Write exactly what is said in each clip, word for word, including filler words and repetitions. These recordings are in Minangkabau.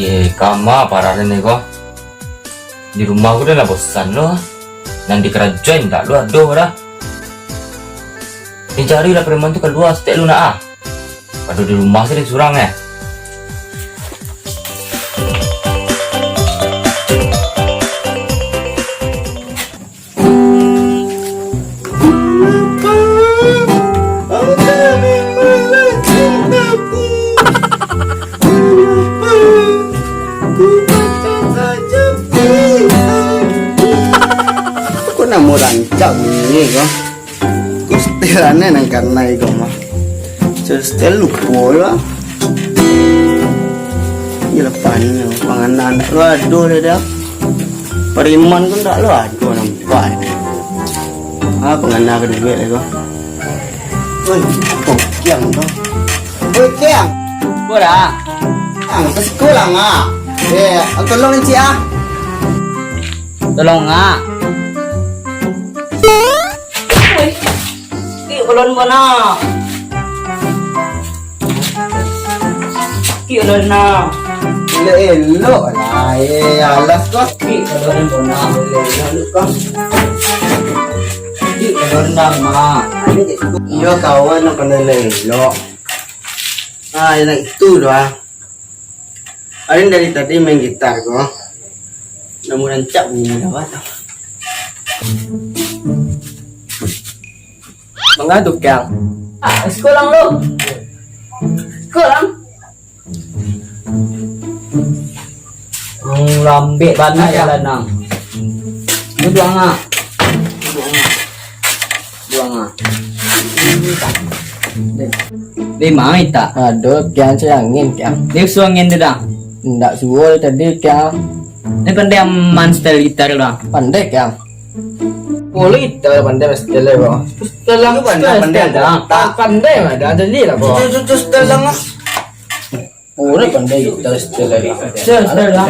Eh, kama parah ni ko. Di rumah ko dah lah bosan lo. Nan dikarajoan indak lo ado dah. Ni carilah preman tu kalua saketek lu nak ah. Pado di rumah sajo surang eh. Kok namo rancak bunyi ko? Kok setelannya nang kanai ko mah? Setel lupo lah. Iyalah panyo panganan lo ado dah. Pariman tu ndak lo ado nampak. Ah, pangana ka duit lai ko. Oi, Kiang tu. Oi, Kiang. Apo dah? Ang, ka siko lah, Ngak. Eh, tolong ni, Cik, ah. Tolong, Ngak. Oi. Sakik balon bana. Sakik balon na. Elok-elok lah, eh, alas ko. Sakik balon bana, elok-elok ko. Sakik balon na, Mak. Iyo, kawan, nak kena elok-elok. Ah, yang itu doh, ah. Aden dari tadi main gitar ko. Namo rancak bunyi awak tu. Manga tu, Kiang? Ah, siko lang lu. Siko lang. Hmm, lambek bana jalan nang. Duduak, Ngak. Duduak, Ngak. Duduak, Ngak. Di ma mintak? Ado, Kiang, cari angin, Kiang. Di usu angin tu dah? Ndak suo tadi, Kiang. Ni pandai aman setel gitar tu dah? Pandai, Kiang. Oh, lu gitar pandai setel, bro. Setel lah. Lu pandai, pandai setel dah. Pandai mah dah, jadi lah, bro. Cucu, cucu setel lah, Mas. Urang pandai gitar setel lai. Setel, setel lah.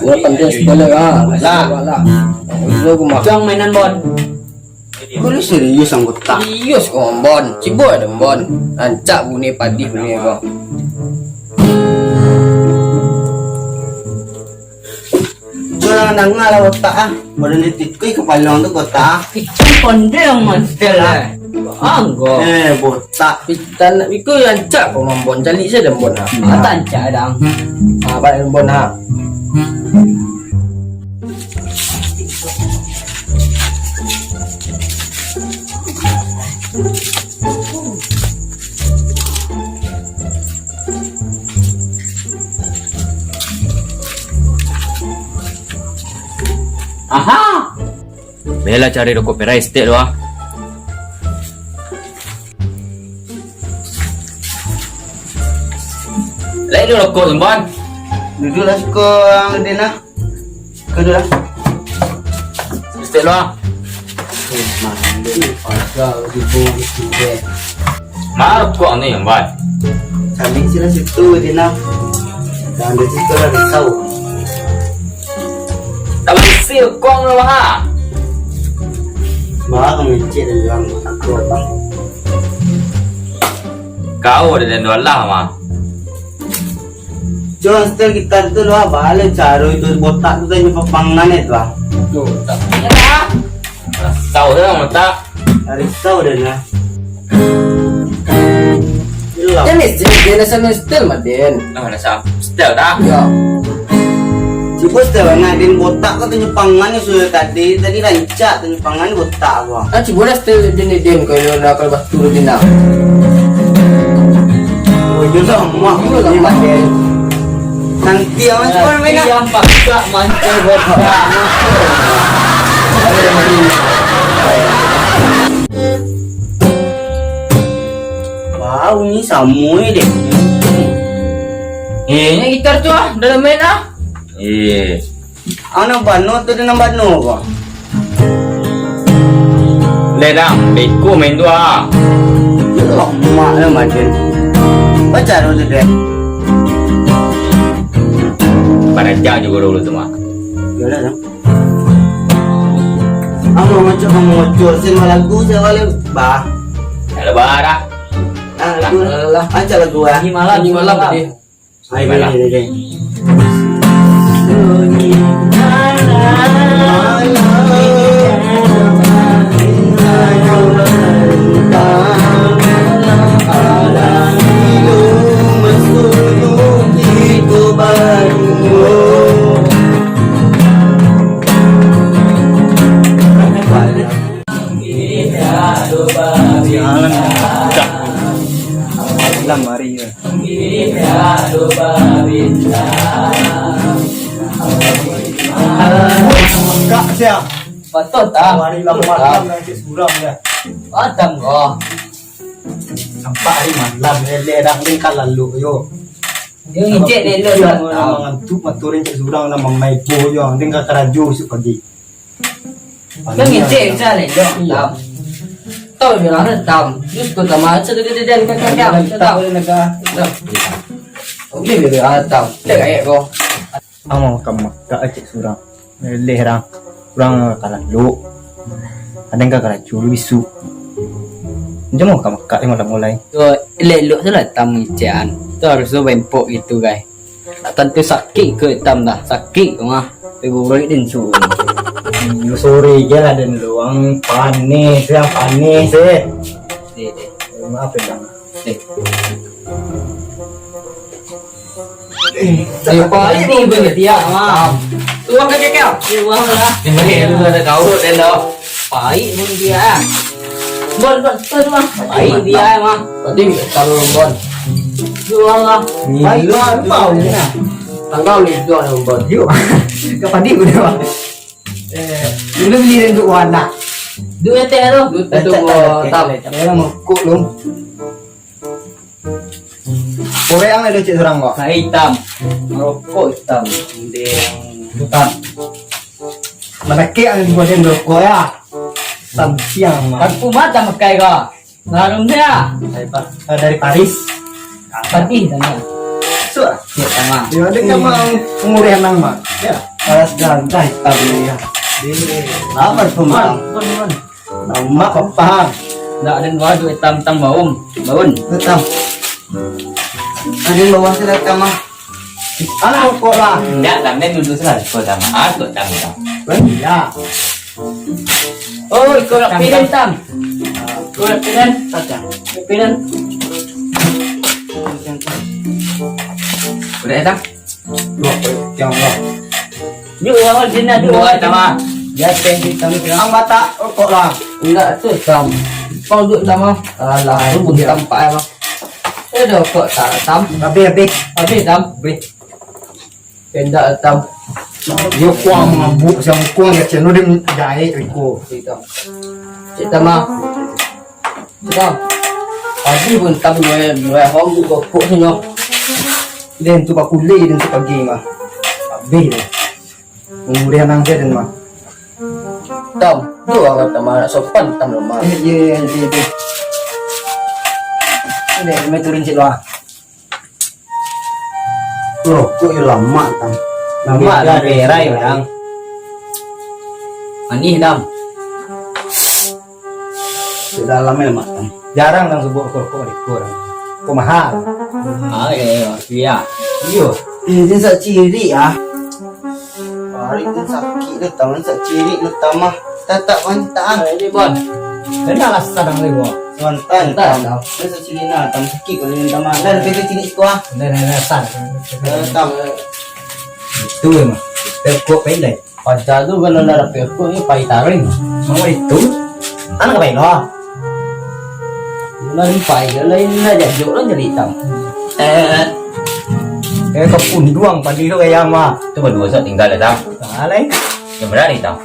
Urang pandai setel lai, ah. Lah. Lah. Itu aku mah. Jang mainan, Bon. Kau ni serius, anggota? Serius, Bon. Cubo ado, Bon. Rancak bunyi padi bunyi, Bon. Jangan danga lah botak ah. Badan ditikui kepala tu botak ah. Itu pandai yang mantel lah. Anggo. Eh, botak. Pitan nak biko rancak ko mambon. Calik saja dambon ah. Mata rancak dang. Ah, baik dambon ah. Aha! Bela cari rokok perai setek tu ah. Lai dulu rokok, Sumbon. Duduklah siko, Ang Udin, ah. Kau duduklah. Setek tu ah. Eh, mandi, pagar, tibo, tibo. Ma rokok ni, Sumbon? Cari sila situ, Udin, ah. Jangan di situ lah, risau. Tak bisi rokok tu, ha? Bah, kami cek dan jual rokok, Bang. Kau ada dan dolah, mah. Cuma setel gitar tu lah, balik caro itu botak tu tanya papangan itu lah. Tuh, tak. Tahu dah, mata. Risau dah nah. Jelas. Jenis, jenis dia rasa setel, Madin. Ah, rasa setel dah. Ya. Cuba setel, nah, Din botak kau tanya pangan sudah tadi, tadi rancak tanya pangan botak kau. Ah, cuba dah setel jenis Din, kalau nak, kalau batu Din dah. Oh, iya lah, mak. Iya lah, mak. Nanti awak cuba main lah. Yang paksa mancing botak. Bau ni samo ni deh. Eh, ni gitar tu ah, dalam main ah. Eh. Anak bano tu dengan bano kau. Deh dang, beko main tu ah. Yo, mak lah macam. Baca tu deh. Baraja juga dulu tu mah. Yo lah dang. Amo ngocok, amo ngocok, sen malagu sen wale bah. Kalau bah dah. Alah. Ancak lagu ah. Sunyi malam, sunyi malam tadi. Ayo, ayo, ayo, ayo. Sialan, pecah. Hilang hari ya. Kak siang. Patut tak? Hari lambat, lambat, surang ya. Patang kau. Nampak hari malam, leleh dah, lengkah lalu yo. Yo, ijek leleh dah. Mangantuk, matorin cek surang lah, mamai po yo, lengkah karajo besok pagi. Kan ngecek bisa leh, Dok. Iya. Tam. Tahu dia orang Tam. Terus kau tambah satu dia dan kakak dia. Tahu dia nak. Oke, dia orang Tam. Dia kayak kau. Amo ka Makak cek surang. Leh rang. Urang ka lalok. Kadang ka karajo lu isu. Jamo ka Makak malam mulai. Tu elok-elok tu lah Tam ngecek an. Tu harus tu bempok gitu, guys. Tantu sakik ke Tam dah, sakik ke mah. Tapi buruik din suruh. Yo sore je lah dan luang panis, yang panis eh. Eh, eh. Maaf ya Tam. Eh. Eh, panik pun dia mah. Tuang ke kekal. Tuang lah. Ini lu ada kau dan dah. Paik pun dia. Bon, bon, tu, tu, ah. Paik dia, mah. Tadi kalau bon. Tu, ah. Paik, mah, lu tahu. Tanggal ni, tu, ada bon. Yuk. Kau padi pun dia, mah. Eh, dulu beli dan duk warna. Duit teh tu. Duit teh tu, Tam. Dia mah kok lu. Korek ang ado cek surang kok. Nah, hitam. Rokok hitam. Deng. Hitam. Manakek ang dibuatin rokok ya. Sampiang mah. Aku mata makai kau. Harum dia. Dari Pa-, eh, dari Paris. Padi sama. Suah. Ya sama. Ya ada kan mau umur yang nang mah. Ya. Alas gantah hitam ni ya. Apa tu mah? Nama apa? Ndak ada dua duit tam-tam baun. Baun. Tam. Ada bawah sudah tam ah. Alah kok lah. Ndak, tam dan dulu sudah kok tam. Ah, kok tam tam. Iya. Oh, ikut nak piring tam. Ikut nak piring. Tam. Piring. Udah ya tam? Dua, yang lah. Yuk, awal sini dulu. Dua, sama. Ya, teh di tam. Ang batak rokok lah. Enggak tu tam. Kau duduk sama. Alah, lu pun tampak emang. Eh, dah kok tak tam. Habis, habis. Habis tam. Habis. Enggak tam. Dia kuang mabuk, siang kuang ya, ceno dia jahit riko. Tam. Cik tam ah. Sudah. Pagi pun tam dua, dua hong tu kokok sini. Den tu pakulih, den tu pagi mah. Habis deh. Umur dia nang dia den mah. Tam, tu orang tam anak sopan tam lemah. Eh, iya, iya, iya, iya. Ini, ini turun cik luar. Rokok yo lamak tam. Lamak tam berai orang. Manih tam. Sudah lama lemak tam. Jarang nang subuh rokok di kurang. Kok mahal? Ah, iya, iya, iya. Iyo. Eh, dia sak cirik ah. Parik dia sakik dia tam, sak cirik dia tam ah. Tatak pantak ah. Ini bon. Ini alasan nang ni bon. Mantan tam. Dia sak cirik nah tam sakik kalau dia tam ah. Dan dia cirik siko ah. Dan alasan. Tam. Itu memang. Rokok pendek. Paja tu kalau lah rapek aku ni pai taring. Mama itu. Anak apa ini? Lah pai je lah ini lah jajuk lah jadi hitam. Eh. Eh, kapunduang padi tu kayak ama. Tu berdua sok tinggal dah tam. Alai. Yang benar ni tam.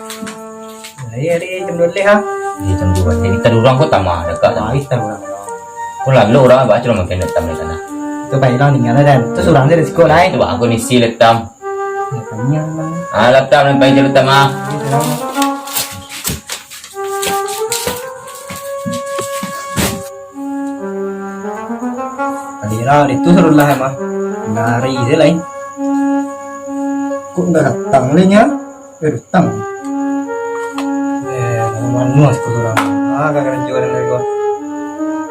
Iya di jam dua belas ha. Di jam dua belas. Jadi tadi orang kok tamah dekat tam. Ai tam orang. Kok lalu orang baca lah makin hitam di sana. Tu pai lah tinggal dan. Tu surang dia di sekolah eh. Coba aku ni si letam. Alah, tam, pai je tam ah. Adira, itu seru lah emang. Nari je lain. Kok nggak datang lagi ya? Eh, datang. Eh, mana sih kurang? Ah, gak keren juga dari gua.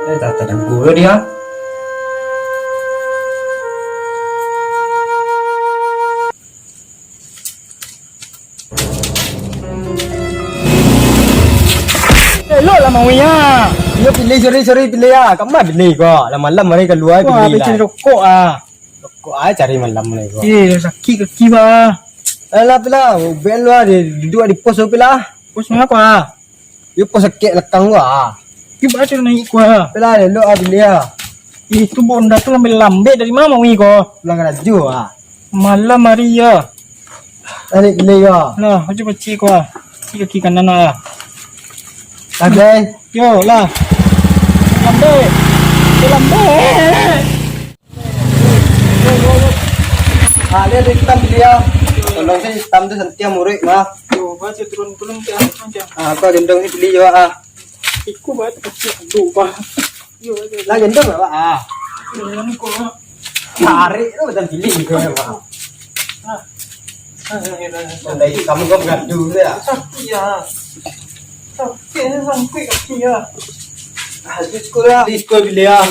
Eh, tak ada gua dia. Elok lah mawi ah. Iyo, pilih sore-sore pilih ah. Kama pilih ko? Lah malam hari kalua. Wah, pilih lah. Cari rokok ah. Rokok ah cari malam ni ko. Eh, sakik kaki bah. Alah, pilah. Ubek lu ah, duduak di pos tu pilah. Pos mangapa? Yo pos sakik lakang ko ah. Yo baca naik ko ah. Pilah, elok ah pilih ah. Itu bonda tu lambe-lambe dari ma mawi ko? Pulang karajo ah. Malam hari ya. Tarik gila yo. Nah, aja pacik ko ah. Kaki kanan ah. Oke. Yo lah. Lambe. Lambe. Ah, dia ada hitam dia. Tolong sih hitam tu santiang murid mah. Yo, baca turun-turun ke atas macam. Ah, kau gendong ni beli yo ah. Iku baca kecil tu bah. Yo, lah gendong lah ah. Yo, ni ko. Tarik tu macam pilih gitu ya, Pak. Nah. Nah, nah, nah, nah. Dari kamu kau beradu tu ya? Sakit ya. Sakit ni, sakit kaki ya. Ah, di sekolah. Di sekolah bila ya?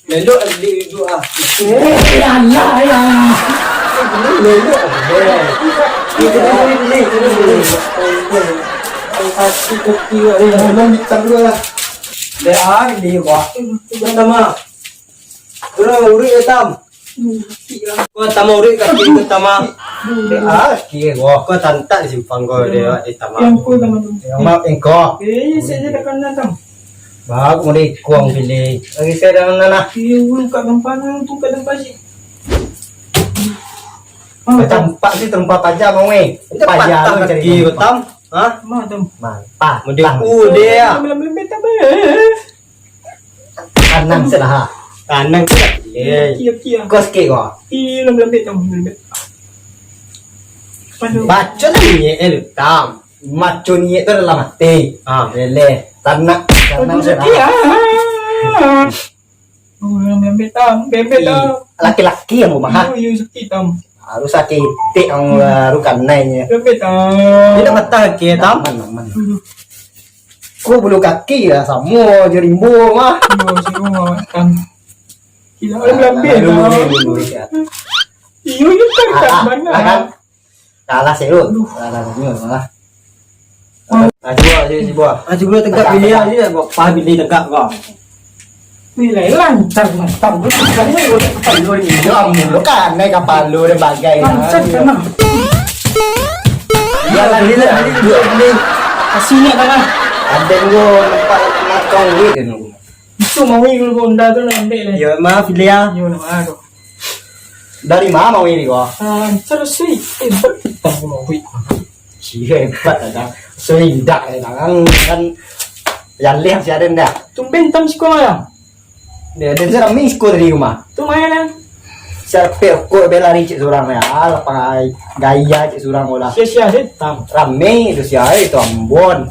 Lelok lah beli duduk ah. Eh, alah ya. Lelok lah beli. Sakit kaki ya. Belum bintang dua lah. Dah ah, beli apa? Pertama. Bro, urut hitam. Kau tama urut kaki kau tama. Ah, kaki kau. Kau tantak di simpang kau dia hitam. Yang kau tama tu. Yang mak engkau. Eh, saya je tekan datang. Bah, aku mau ikong pilih. Lagi saya dah mana lah. Iya, urut kat tempat tu, kat tempat sih. Kau tampak sih tempat pajak mau eh. Pajak patah kaki kau tam. Hah? Mah tam. Mantap. Mau dia. Belum-belum tak boleh. Tanang salah. Tanang salah. Iya, iya. Kau sikit kau. Iya, lambek-lambek tau, lambek. Aduh. Baco lah niat eh, lu tam. Maco niat tu dalam hati. Ah. Boleh. Tanang, tanang salah. Iya. Oh, lambek-lambek tau, lambek-lambek tau. Laki-laki yang rumah. Iya, iya, sakit tau. Harus sakit itik yang baru kanainya. Lambek tau. Dia dah patah kaki, tam. Aman, aman. Aduh. Ko bulu kaki lah samo jo rimbo mah. Iyo, samo mah kan. Gila, ah, lambek lah. Iyo, iyo kan. Alah, kan. Kalah sih lu. Aduh. Kalah sih lu, kalah. Ah, cuba, cuba, cuba. Ah, cuba tegak pilih aja, gua pah pilih tegak gua. Nilai lancar mantap. Lu kan naik kapal lu dan bagai. Lancar kan. Ya lah, ini lah, ini dua ini. Kasih ni kan. Ada dua nampak makan duit kan. Itu mau ini dulu Honda tu nak ambil ni. Ya, maaf dia. Yo, nama tu. Dari mana mau ini gua? Lancar sih. Eh, hebat kita mau duit. Iya, hebat, Dadang. Serindak, Dadang. Kan, ya, leh, si Aden dah. Tumben tam siko malam. Dia, dia seram ni siko dari rumah. Tu main, kan? Siapa kok bela ni cik surang ya? Alah, pakai gaya cik surang lah. Sia-sia sih, tam. Rame tu sia, eh, tu Ambon.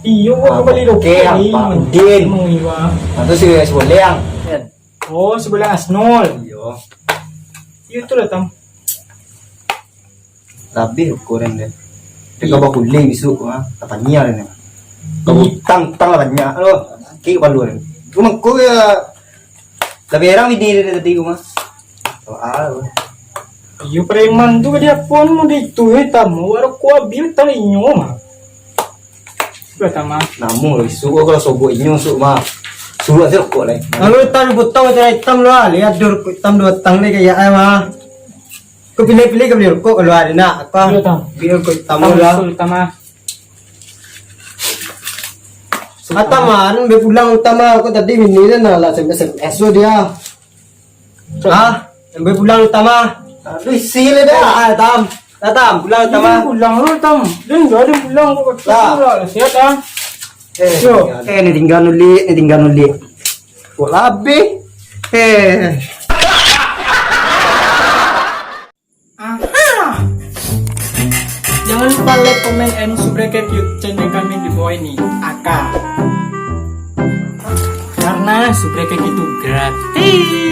Iyo, ah, kembali oke, dulu. Apa, Udin. Mau iwa. Nah, tu si, si Boleh, yang. Oh, sebelah Asnol. Iyo. Iyo, tu lah, tam. Labih ukuran dia. Dia kau bakuling besok, ha. Tapaniar ni. Kau utang, utang lah banyak. Aduh, sakit kepala dia. Cuma kau ya, lebih heran bini dia tadi, rumah. Soal. Iyo, preman tu dia pun mau di itu, eh, tamu. Baru kau ambil talinyo, mah. Sudah, tam, ah. Namun, suruh kalau sobok inyo, suruh mah. Suruh aja rokok lah. Lalu hitam potong cara hitam lah. Lihat dur hitam dua tang ni kayak ai mah. Kau pilih-pilih kau beli rokok kalau ada nak. Apa? Iya, tam. Beli rokok hitam lah. Betul, tam, ah. Kata man, be pulang utama aku tadi mini dan lah sampai S M S tu dia. Ah, sampai pulang utama. Aduh, isi le dah. Ah, tam. Dah, tam, pulang utama. Pulang lu, tam. Dia enggak ada pulang kok. Lah. Siap, ah. Eh, yo, eh, ni tinggal nulik, ni tinggal nulik. Kok labih? Eh. Aha. Jangan lupa like, comment, and subscribe YouTube channel kami di bawah ini. Aka. Karena subscribe itu gratis.